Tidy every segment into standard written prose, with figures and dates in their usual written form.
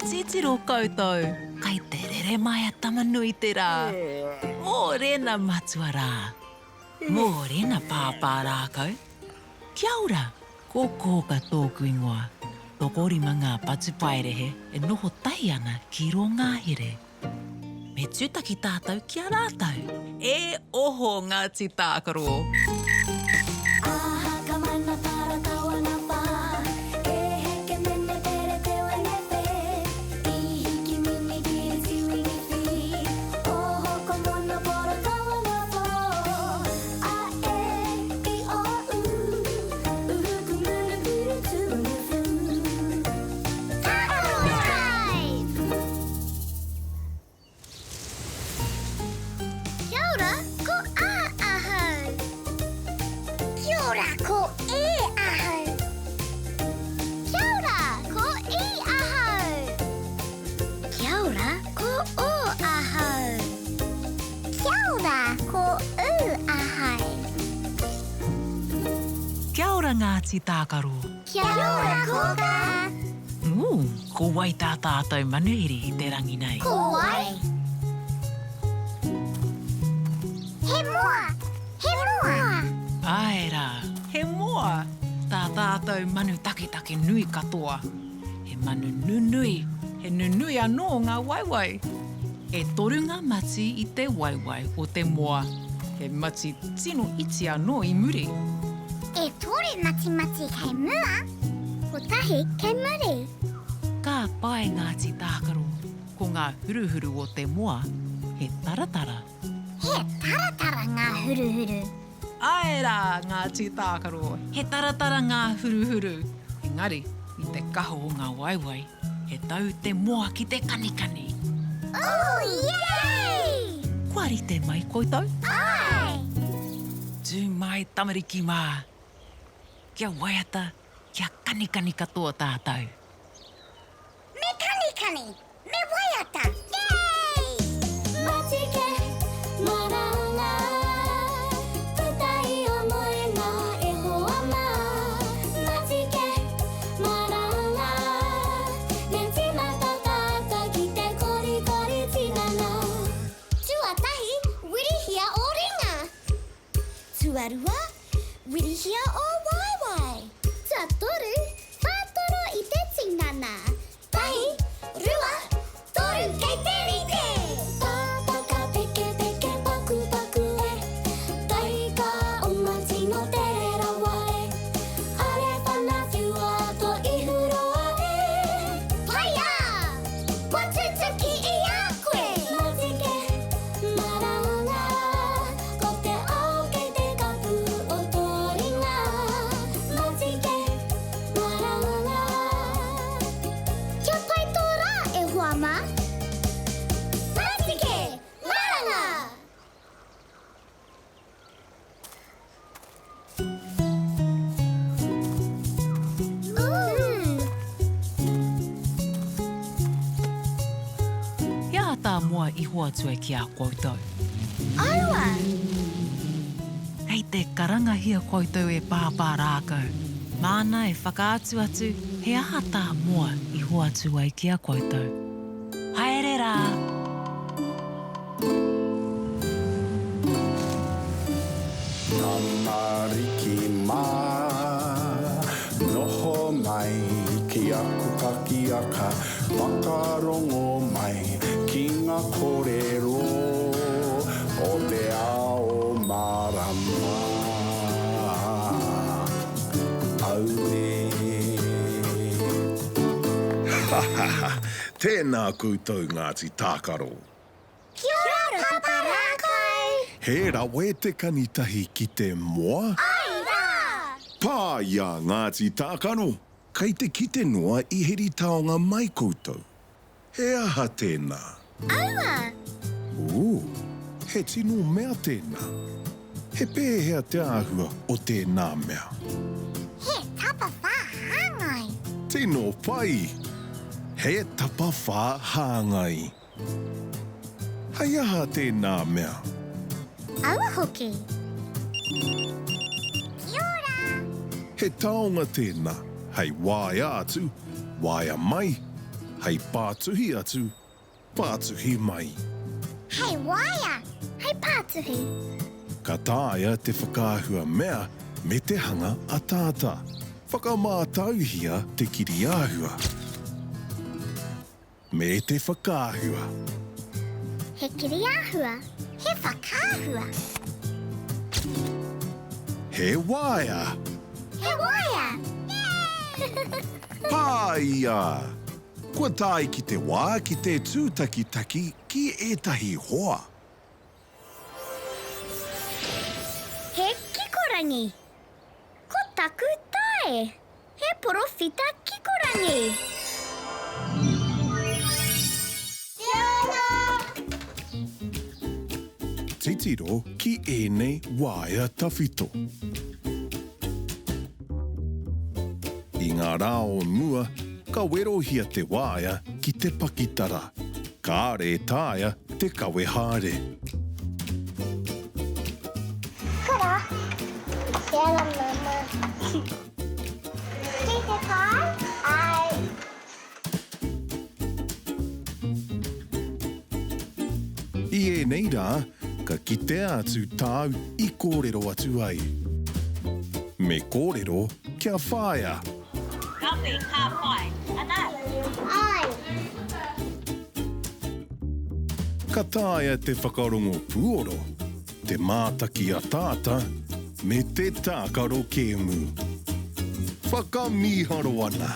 Titiro koutou, kai te rere mai a Tama-nui-te-rā. Mōrena matua rā. Mōrena pāpā rākau. Kia ora, ko Kōka tōku ingoa. Tokorima ngā patupaiarehe e noho tahi ana ki rō ngahere. Me tūtaki tātou ki a rātou. E oho Ngāti Tākaro! Kia ora, ko A ahau. Kia ora, ko E ahau. Kia ora, ko I ahau. Kia ora, ko O ahau. Kia ora, ko U ahau. Kia ora Ngāti Tākaro. Kia ora Kōkā. Ū, ko wai tā tātou manuhiri i te rangi nei? Ko wai? He moa! He moa! Āe rā, he moa! Tā tātou manu taketake nui katoa. He manu nunui, he nunui anō ngā waewae. E toru ngā mati i te waewae o te moa. He mati tino iti anō i muri. E toru matimati kei mua, kotahi kei muri. Ka pai ngā tī tākaro, ko ngā huruhuru o te moa, he taratara. He taratara ngā huruhuru. Āe rā, ngā tī tākaro, he taratara ngā huruhuru. Engari, i te kaha o ngā waewae, he tau te moa ki te kanikani. Ooh, yay! Kua rite mai koutou? Āe! Tū mai tamariki mā! Kia waiata, kia kanikani katoa tātou. Me kanikani, me waiata, yay! Matike, maranga, puta i o moenga e hoa mā. Matike, maranga, me tīmata tātou ki te korikori tinana. Tuatahi, wirihia ō ringa. Tuarua, wirihia ō waewae. Tuatoru, whātoro i te tinana. Tahi, rua, toru, kei te rite! Pāpaka pekepeke pakupaku e, Taika oma tino tere rawa e, Are whana whiua to ihu roa e. Whaia! Kua tutuki i a koe! Matike, maranga, ko te ao kei te kapu o tō ringa. Matike, maranga. Kia pai tō rā, e hoa mā! Matike, maranga! He aha tā Moa i hoatu ai ki a koutou? Aua! Kei te karangahia koutou e Pāpā Rākau. Māna e whakaatu atu he aha tā Moa i hoatu ai ki a koutou. Haere rā! Tamariki mā, noho mai ki aku pakiaka, whakarongo mai ki ngā kōrero o te ao mārama. Auē. Ha ha ha! Tēnā koutou Ngāti Tākaro! Kia ora Papa Rākau! He rawe te kani tahi ki te moa? Āe rā! Pā i a Ngāti Tākaro! Kei te kite noa i heri taonga mai koutou. He aha tēnā? Aua! Ū, he tino mea tēnā. He pēhea te āhua o tēnā mea? He tapawhā hāngai. Tino pai! He tapawhā hāngai. Hei aha tēnā mea? Aua hoki. Kia ora! He taonga tēnā, hei waea atu, waea mai. Hei pātuhi atu, pātuhi mai. Hei waea, hei pātuhi. Ka taea te whakaahua mea me te hanga ataata. Whakamātauhia te kiriāhua. Me te whakaahua. He kiriāhua, he whakaahua. He waea. He waea! Pāia! Kua tae ki te wā ki te tūtakitaki ki ētahi hoa. He kikorangi. Ko taku tae. He porowhita kikorangi. Kia ora! Titiro ki ēnei waea tawhito. I ngā rā o mua, ka werohia te waea ki te pakitara. Kāre e taea te kawe haere. Kara. Kia ora mama. Ki te kai? Ai. I ēnei rā, ka kitea atu tāu i kōrero atu ai. Me kōrero kia whāia. Kawhe, ka pai. Ana. Ai. Ka taea te whakarongo puoro, te mātaki ataata, me te tākaro kēmu. Whakamīharo ana!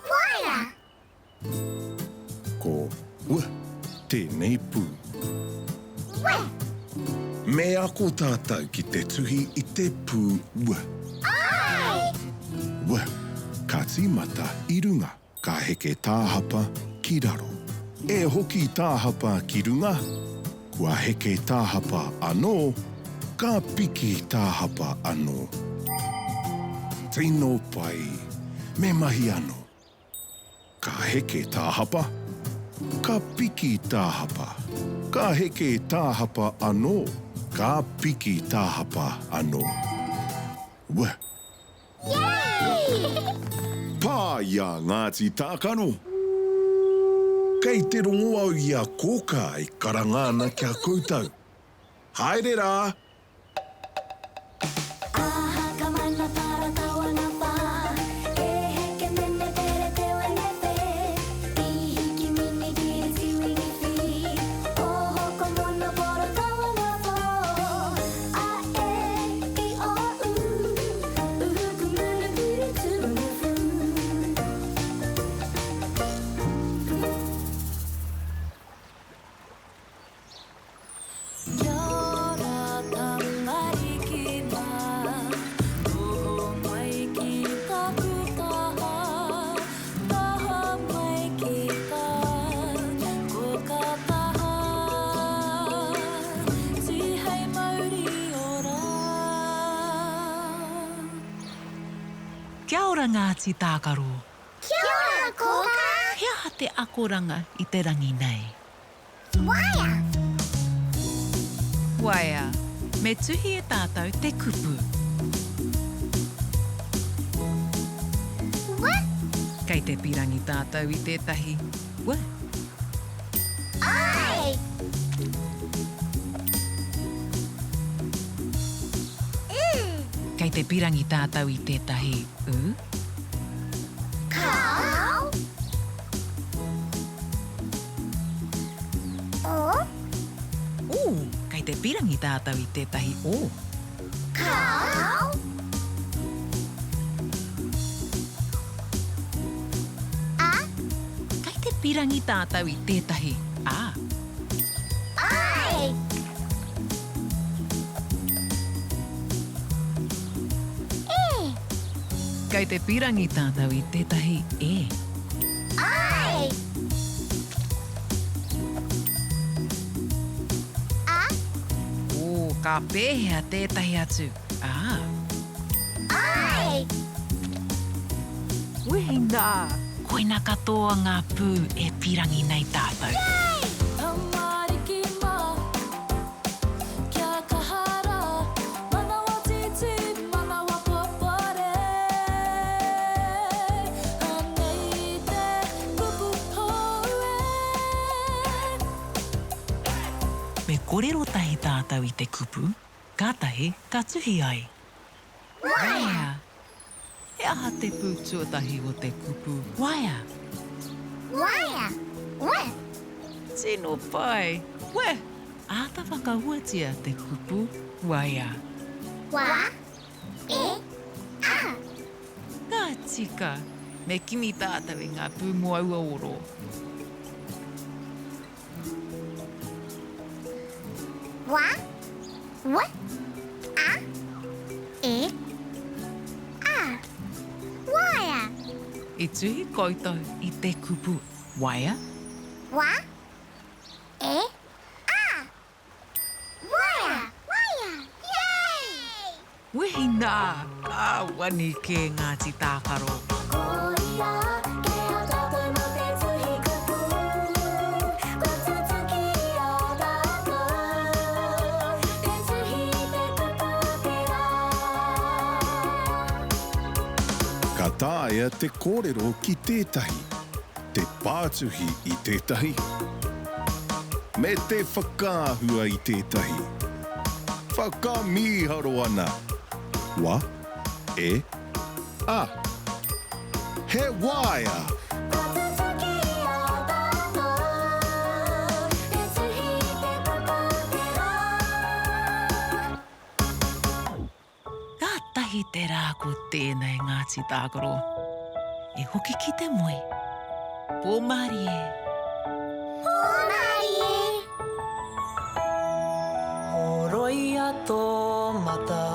Waea! Ko w tēnei pū. W. Me ako tātou ki te tuhi i te pū w. Āe! W. Ka tīmata i runga, ka heke tāhapa ki raro. E hoki tāhapa ki runga, kua heke tāhapa anō, ka piki tāhapa anō. Tino pai! Me mahi anō. Ka heke tāhapa, ka piki tāhapa, ka heke tāhapa anō, ka piki tāhapa anō. W. Yay! Pā i a Ngāti Tākaro. Kei te rongo au i a Kōkā e karanga ana ki a koutou. Haere rā! Kia ora tamariki mā, noho mai ki taku taha, taha mai ki tā koka taha, tihei mauri ora. Kia ora Ngāti Tākaro. Kia ora Kōkā. He aha te akoranga i te rangi nei? Waea! Waea. Me tuhi e tātou te kupu. W. Kei te pirangi tātou i tētahi w. I. U. Kei te pirangi tātou i tētahi u. Kāo. O. Ū, kei te pirangi tātou i tētahi o. Kāo. A. Kei te pirangi tātou i tētahi a. Ai. E. Kei te pirangi tātou i tētahi e. Ai! A. Ō, ka pēhea tētahi atu, ā? Ai! Wehi nā! Koina katoa ngā pū e pīrangi nei tātou. Yay! Tamariki mā, kia kaha rā, manawa tītī. kōrero tahi tātou i te kupu, kātahi ka tuhi ai. Waea. He aha te pū tuatahi o te kupu waea? Waea, we. Tino pai, we. Āta whakahuatia te kupu waea. Wa, e, a. Ka tika. Me kimi tātou i ngā pū mō aua oro. Wa, w, a, e, a. Waea. I tuhi koutou i te kupu waea? Wa, e, a. Waea! Waea! Yay! Wehi nā, ka wani kē Ngāti Tākaro. Ko ia ke a tātou mō te tuhi kupu, Kua tutuki i a tātou te tuhi i te kupu o te rā. Ka taea te kōrero ki tētahi, te pātuhi i tētahi, me te whakaahua i tētahi. Whakamīharo ana! Wa, e, a. He waea! Kua tutuki i a tātou te tuhi i te kupu o te rā. Kātahi te rā ko tēnei Ngāti Tākaro. E hoki ki te moe. Pō mārie. Pō mārie. Horoia tō mata,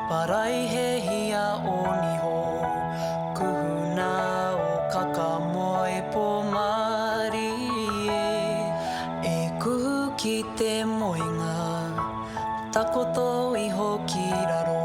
paraihehia ō niho, kuhuna ō kaka moe pō mārie. E kuhu ki te moenga, Takoto iho ki raro.